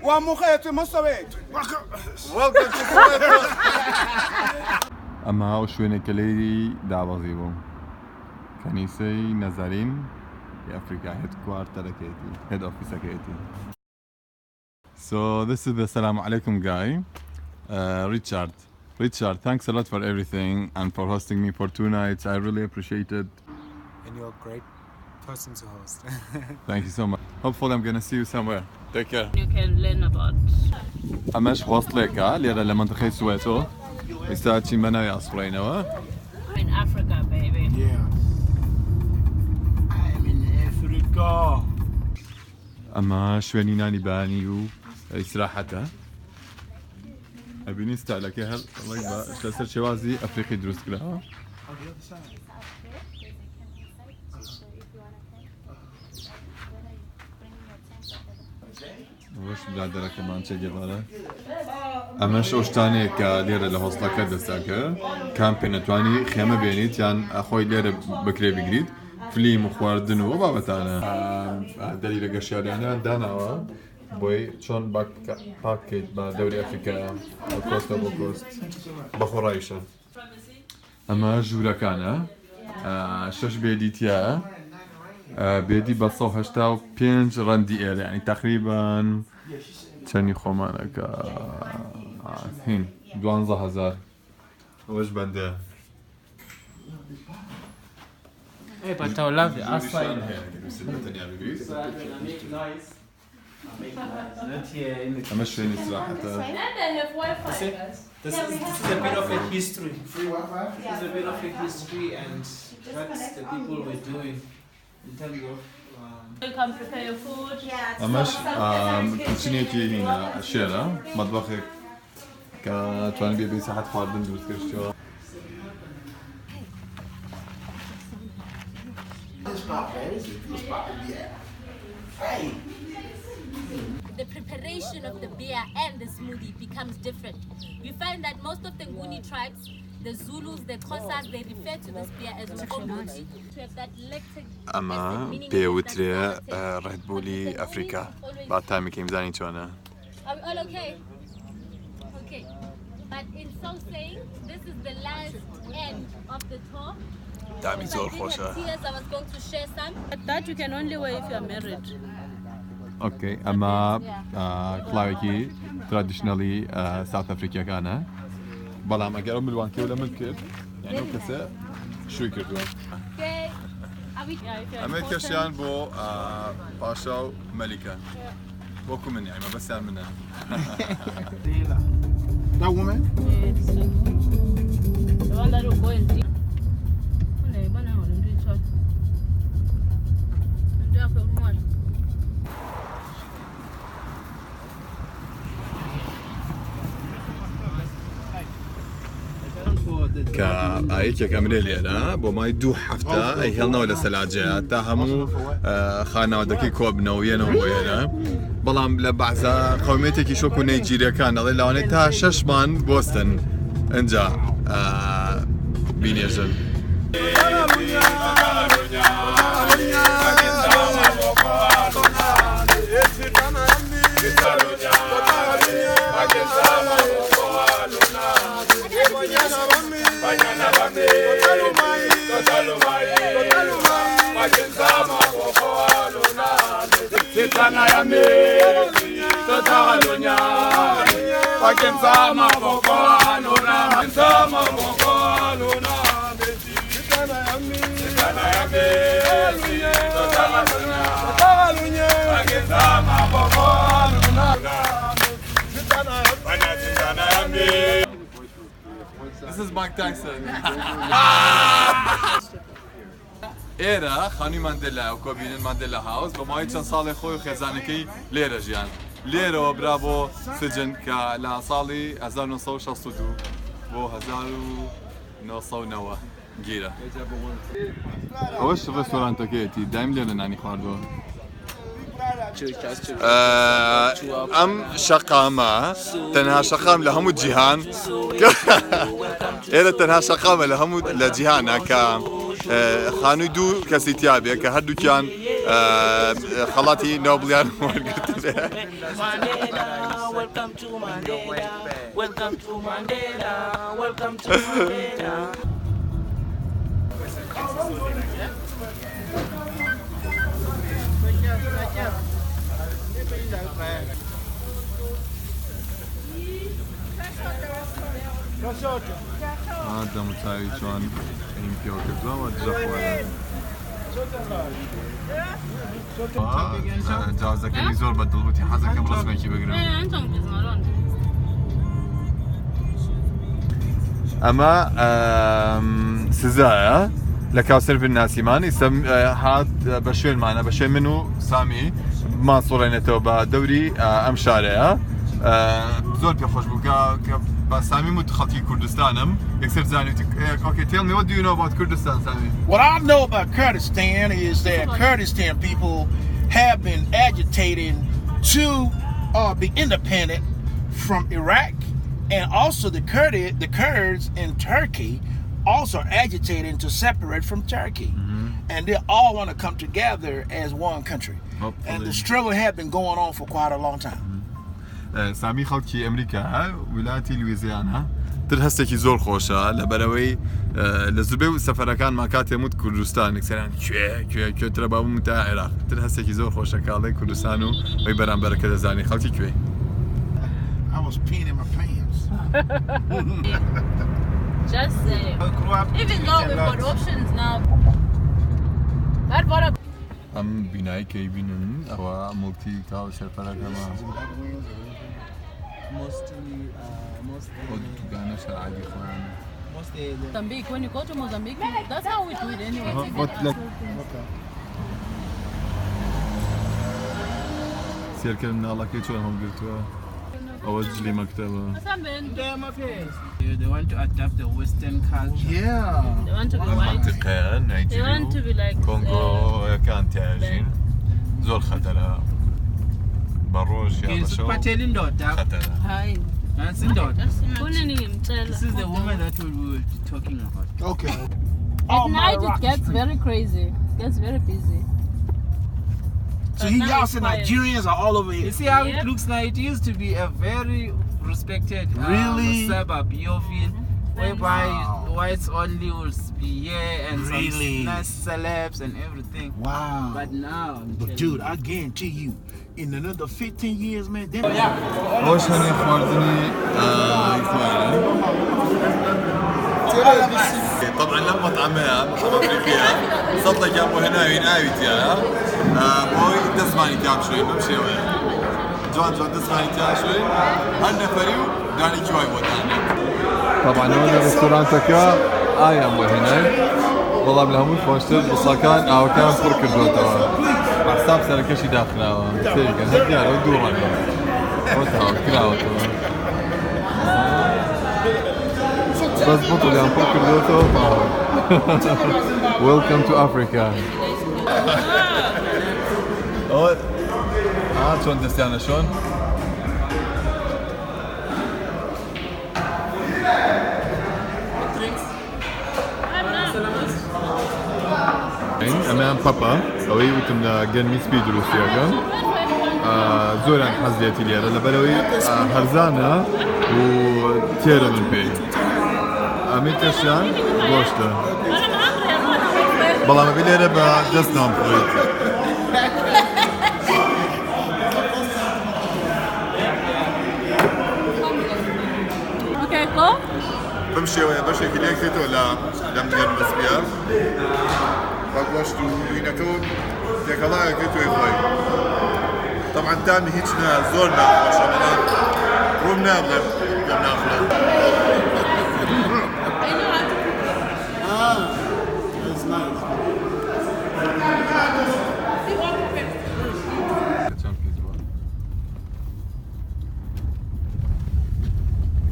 O amogetswe mo Soweto. Welcome to Soweto. ئەمە ئەو شوێنێکە لێی دابەزی بووم کەنیسەی نەزارین ی ئەفریکا headquarter ەکەیەتی head office ەکەیەتی. So this is the سلام علیکم guy Richard Richard thanks a lot for everything and for hosting me for two nights I really appreciate it. And you're a great person to host. Thank you so much. Hopefully I'm gonna see you somewhere. Take care. You can learn about. ئەمەش هۆستڵێکە لێرە لە مەنتقەی سوێتۆ ئێستا چین بە ناوی ئەسوڕێینەوە. In Africa, baby. Yeah. I'm in Africa. ئەمە شوێنی نانی بەیانی و ئیسراحەتە ئەبینی ستایلەکەی هەر ڕێک بە لەسەر شێوازی ئەفریقی دروست کراوە. ئەوەش برادەرەکەمان چێ گێڤارا. ئەمەش ئەو شتانەیە کە لێرە لە هۆستڵەکە دەستەکە کامپێ نەتوانی خێمە بێنیت یان خۆی لێرە بکرێ بگریت فلیم و خواردن و بابەتانە دەلیلە گەشتیاریانیان داناوە بۆی چۆن پاک بکەیت بە دەوری ئەفریکا coast ە بۆ coast بە خۆڕاییشە. ئەمە ژوورەکانە شەش bed ی تیایە bed ی بە 185 ڕەندی ئێرە ینی تقریبان چەنی خۆمانەکە هین 12000 ئەوەش بەندە. Hey, but I love the outside. ئەمە شوێنی سراحەتە. And they have Wi-Fi, guys. This is, this is a bit of a history. This is a bit of a history and what the people were doing in terms of You can prepare your food. ئەمەش kitchen ێکی هینە شێرە مەتبەخێک کە توانی بێ بێ سەحەت خواردن دروست کردشتەوە. The preparation of the beer and the smoothie becomes different. You find that most of the Nguni tribes, the Zulus, the Xhosas, they refer to this beer as umqombothi. To have that lactic ئەمە acid, meaning پێ it has that وترێ sour taste. Red But Bull ی with the ئەفریکا Ngunis, it's always با تامیکەیم بزانین چۆنە. Are we all okay? Okay. But in so saying, this is the last end of the tour. تامی If I زۆر didn't خۆشە. have tears, I was going to share some. But that you can only wear if you are married. okay ئەمە کڵاوێکی traditional ی South ئەفریکیەکانە بەڵام ئەگەر ئەو ملوانکەی لە من کرد یعنی ئەو کەسە شووی کردووە. Okay. Are we Yeah, if you are ئەمە important. کەشیان بۆ پاشا و مەلیکە وەکو من یعنی مەبەستیان منە. That woman? Yes. The one that will go and dig. Unayibona ngale nto itshoyo. Into yakho yokunqwala. کە یەکێک ئەمرێ لێرە بۆ مای دوو هەفتە ئەیهێڵنەوە لە سەلاجەیە تا هەموو خانەوادەکەی کۆبنەوە یەنەوە بۆ ئێرە بەڵام لە بەعزە قومێتێکی شۆک و نەیجیرەکان ئەڵێ لەوانەیە تا شەش مانگ بۆستن ئینجا بینێژن. This is Mike Tyson. ئێرە خانووی ماندێلا و کۆبینن ماندێلا هاوس بە ماوەی چەند ساڵێ خۆی و خێزانەکەی لێرە ژیان. لێرەوە برا بۆ سجن کە لە ساڵی 1962 بۆ 1990 گیرا. ئەوەش ڕێستۆرانتەکەیەتی دایم لێرە نانی خواردووە. ئەم شەقامە تەنها شەقام لە هەموو جیهان ئێرە تەنها شەقامە لە هەموو لە جیهانە کە خانووی دوو کەسی تیابێ کە هەردووکیان خەڵاتی نۆبڵیان وەرگرتبێ. Mandela, welcome to Mandela, welcome to Mandela, welcome to Mandela. دەموچاوی چۆن ئەیم پێوە کردووە وە دژە خۆرە. جازەکەمی زۆر بە دڵ وتی حەزەکەم ڕسمێکی بگرم. ئەمە سزایە لە کاوسەرفن ناسیمان ئیستا هات بە شوێنمانە بە شوێن من و سامی بمانسوڕێنێتەوە بە دەوری ئەم شارەیە. زۆر پێخۆش بوو کە بە سامی وت خەڵکی کوردستانم یەکسەر زانی وتی okay tell me what do you know about Kurdistan Sami? What I know about Kurdistan is that Kurdistan people have been agitating to be independent from Iraq, and also the Kurds in Turkey also agitating to separate from Turkey. And they all want to come together as one country. Hopefully. And the struggle had been going on for quite a long time. سامی خەڵکی ئەمریکا ویلاتی لویزیانا تر هەستێکی زۆر خۆشە لەبەرەوەی لە زوربەی و سەفەرەکانمان کاتێ موت کوردستان یەکسەران کوێ کوێ کوێ ترە بابم تا عێراق تر هەستێکی زۆر خۆشە کاڵێ کوردستان و ئەوی بەرامبەرەکە دەزانی خەڵکی کوێ. I was peeing in my pants. Just saying. I grew up Even though eating a we've got lot. options now. That brought up ئەم بینایی کە بینن ئەوە موڵکی کاوە سەرپەرەکەمە. Mostly, mostly, ئەو دوکانە شەرعادی خۆیانە. mostly the Mozambique. When you go to Mozambique, that's how we do it anyway. What like سێرکە مناڵەکەی چۆن هەڵگرتووە ئەوە جلی مەکتەبە. They want to adapt the Western culture. Yeah. They want to be white. منطقەیە They نایجیری want و to be like کۆنگۆیەکان تیاژین زۆر خەتەرە بە ڕۆژ یا بە شەو Uphathele indoda. خەتەرە. Hi. Nansi indoda. Kunini ngimtshela. This is the woman that we will be talking about. Okay. At night it gets very crazy. It gets very busy. So But he now y'all it's said quiet. Nigerians are all over You here. see how Yep. it looks now? It used to be a very respected Really? suburb, Yeovil, whereby Wow. whites only will be here and Really? some nice celebs and everything. Wow. But now, I'm But telling dude, you, I guarantee you, in another 15 years, man, that ئەوەش هەنێ خواردنی خۆیانە. طبعا لەم مەطعەمەیە مەطعەم ئەفریقیە سەتڵێکیان بۆ هێناوین ئاوی تیایە بۆی دەستمانی تیا بشۆین بەم شێوەیە جوان جوان دەستمانی تیا شۆین هەر نەفەری و دانێکی وای بۆ دانێت. طبعا ئەوە لە ڕێستۆرانتەکە ئایان بۆ هێنای بەڵام لە هەمووی خۆشتر بساکان ئاوەکان پڕ کردوێتەوە بە حساب سەرەکەشی داخراوە سەیرکەن هەر دیارە دوو ڕەنگە ئەوە تەواو کراوەتەوە بەس بوتڵیان پڕ کردوێتەوە تەواو. Welcome to Africa. ئەوە ئا چۆن دەستیانە شۆن ئەمەیان پەپە ئەوەی وتم لە گەرمی سپی دروستیەکەم زۆریان حەزیەتی لێرە لەبەرەوەی هەرزانە و تێرە من پێی ئەمەی کەشیان گۆشتە But I'm hungry. I don't want to wait for everyone. بەڵام ئەبێ لێرە بە دەست نان بخۆیت. Okay, go. بەم شێوەیە بەشێکی لێکرێتەوە لە لەم گەرمە سپیە بە گۆشت و هینەکە و تێکەڵاکرێتەوەی خۆی. طبعا تامی هیچ نا زۆر ناخۆشە بەڵام ڕووم نابڵێم پێم ناخۆشە. I know how to cook. That's nice. See what cooking. چەند پیس بووە.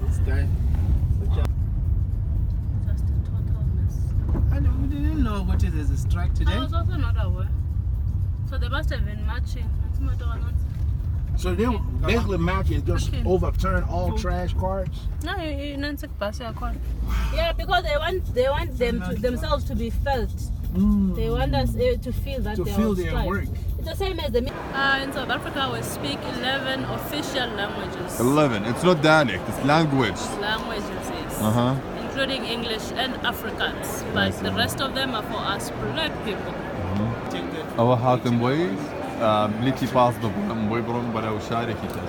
this guy. Just a total mess. And we didn't know what it is a strike I today. was also not aware. So they must have been marching. So they basically matching just Okay. overturn all trash carts. No, you don't take bus. Yeah, because they want them to, themselves to be felt. They want us to feel that To they feel are their tribe. work. It's the same as the. In South Africa, we speak 11 official languages. 11 it's not dialect it's language Languages, yes. Uh-huh. Including English and Afrikaans. But the rest of them are for us black people. ئەوە هاتم بۆی بلیتی پاس ببڕم بۆی بڕۆم بەرەو شارێکی تر.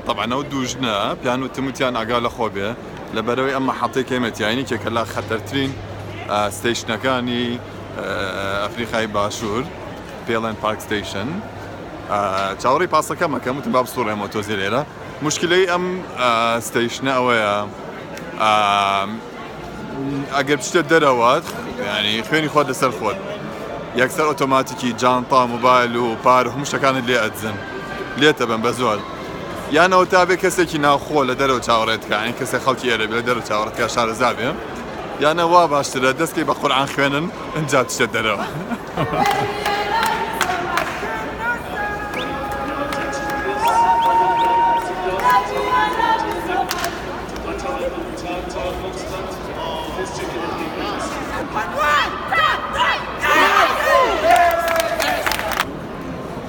طبعا ئەو دوو ژنە پیان وتم وتیان ئاگا لە خۆ بێ لەبەرەوەی ئەم مەحەتەی کە ئێمە تیاین یەکێکە لە خەتەرترین ستەیشنەکانی ئەفریقای باشوور پێڵێن پارک ستەیشن چاوەڕێی پاسەکەم ئەکەم وتم با بسوڕێمەوە تۆزێ لێرە مشکلەی ئەم ستەیشنە ئەوەیە ئەگەر بچیتە دەرەوە ینی خوێنی خۆت لەسەر خۆت یەکسەر ئۆتۆماتیکی جانتا موبایل و پار هەموو شتەکانت لێ ئەدزن لێتە بن بە زۆر یانەوە تا بێ کەسێکی ناوخۆ لە دەرەوە چاوەڕێت کە یانی کەسێک خەڵکی ئێرە بێ لە دەرەوە چاوەڕێت کە شارەزا بێ یانە وا باشترە دەستکەی بە قورئان خوێنن ئینجا بچیتە دەرەوە.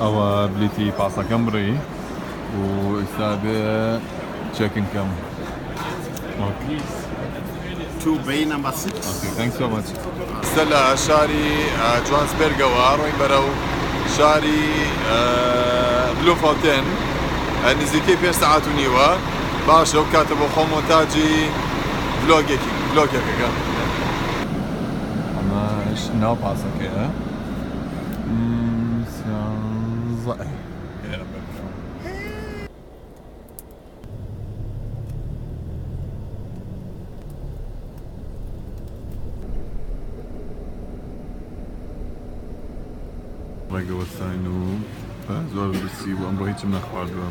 ئەوە بلیتی پاسەکەم بڕی و ئیستا بێ چێکن کەم. To bay number 6. Okay, thanks so much. ئیستا لە شاری جوانسبێرگەوە ڕۆین بەرەو شاری بلومفۆنتێن نزیکەی پێنج سەعات و نیوە. باشە ئەو کاتە بۆ خۆم مۆنتاجی ڤلۆگێکی ڤلۆگێکەکەم. ئەمەش ناو پاسەکەیە. سیانزە ئێرە بەرەو. ڕێگە وەستاین و زۆر برسی بوو ئەمڕۆ هیچم نەخواردووە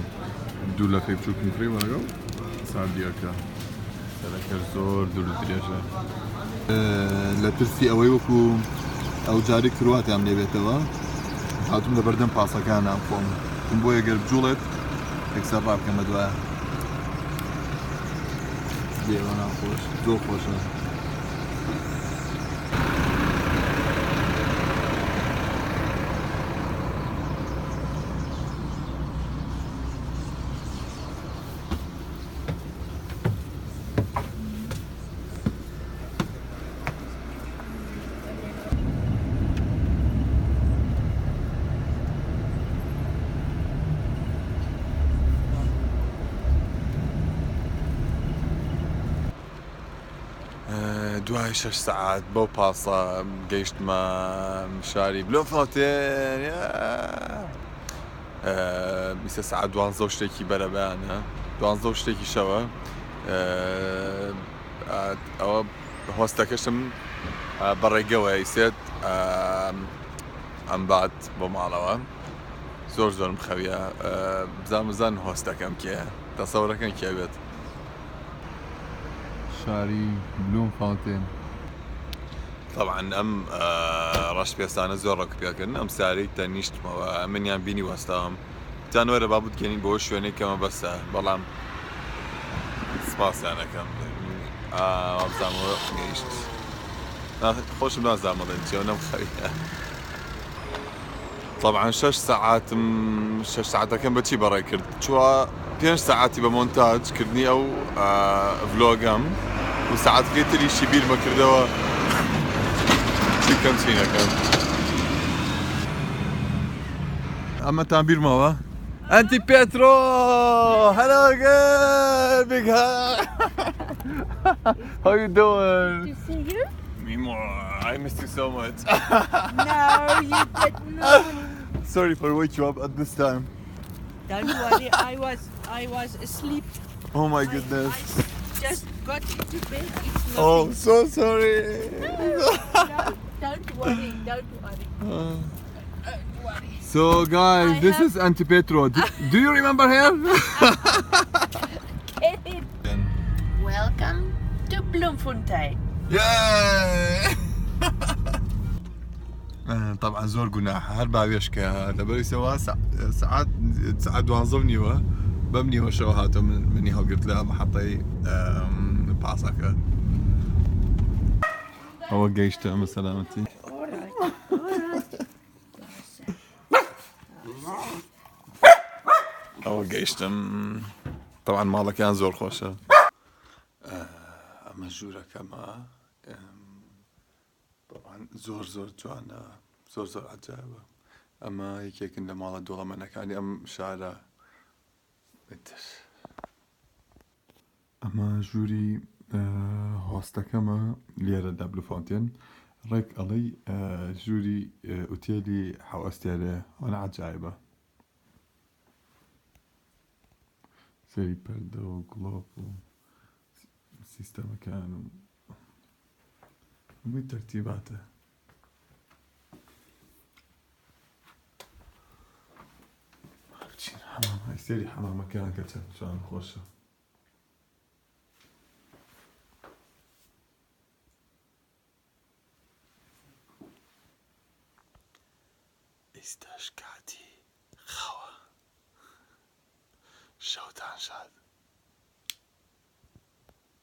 دوو لەفەی بچووکم کڕی لەگەڵ ساردیەکە سەرەکەش زۆر دوور و درێژە لە ترسی ئەوەی وەکو ئەو جاری کرواتیان لێبێتەوە هاتوم لە بەردەم پاسەکانە خۆم بۆیە گەر بجوڵێت یەکسەر ڕابکەم بە دوایە لێوە ناخۆش زۆر خۆشە. دوای شەش سەعات بەو پاسە گەیشتمە شاری بلۆمفۆنتێن. بیسە سەعات دوانزە و شتێکی بەرەبەیانە دوانزە و شتێکی شەوە ئەوە هۆستەکەشم بەڕێگەوە ئیسێت ئەمبات بۆ ماڵەوە زۆر زۆرم خەویە بزان بزان هۆستەکەم کێ تەسەورەکەن کێ بێت شاری بلومفانتێن طبعا ئەم ڕەش پێستانە زۆر ڕەک پێکردن ئەم سارەی تەنیشتمەوە منیان بینی وەستاوم تان وەرە با بتگەنین بۆ شوێنێک کە مەبەستە بەڵام سپاسیانەکەم وابزانمەوە گەیشت خۆشم نازانم ئەڵێن چیە و نەمخەویە طبعا شەش سەعاتم شەش سەعاتەکەم بەچی بەڕێ کرد چوە پێنج سەعاتی بە مۆنتاج کردنی ئەو ڤلۆگەم و سەعاتەکەی تریشی بیرمە کردەوە چی بکەم چی نەکەم ئەمەتان بیرمەوە ئەنتی پێترۆ Hello again big hug How you doing? To see you? Me more. I missed you so much. No, you did not. Sorry for wake you up at this time. Don't worry, I was asleep. Oh my goodness. I just got into bed. It's nothing. Oh, so sorry. No, don't worry, don't worry. Don't worry. So guys, I this have- is Auntie Petro. Do you remember her? Welcome to Bloemfontein. Yay! طبعا زۆر گوناحە هەر باوێشکە لەبەری سەوا سەعات سەعات دوانزە و نیوە بەم نیوەشەوە هاتۆ منی هەڵگرت لە محەتەی پاسەکە. ئەوە گەیشتە ئەمە سەلامەتی. ئەوە گەیشتم تەوان ماڵەکەیان زۆر خۆشە. ئەمە ژوورەکەمە زۆر زۆر جوانە زۆر زۆر عجابە ئەمە یەکێکن لە ماڵە دەوڵەمەنەکانی ئەم شارە ئیتر ئەمە ژووری هۆستەکەمە لێرە لە بلوفۆنتێن ڕێک ئەڵێی ژووری ئوتێلی حەوئەستێرەیە ئەوەنە عەجایبە سەیری پەردە و گڵۆپ و سیستەمەکان و هەمووی تەرتیباتە. بچین حەمام هەی سەیری حەمامەکەیان کە چەند جوان خۆشە. ئیستاش کاتی خەوە. شەوتان شاد.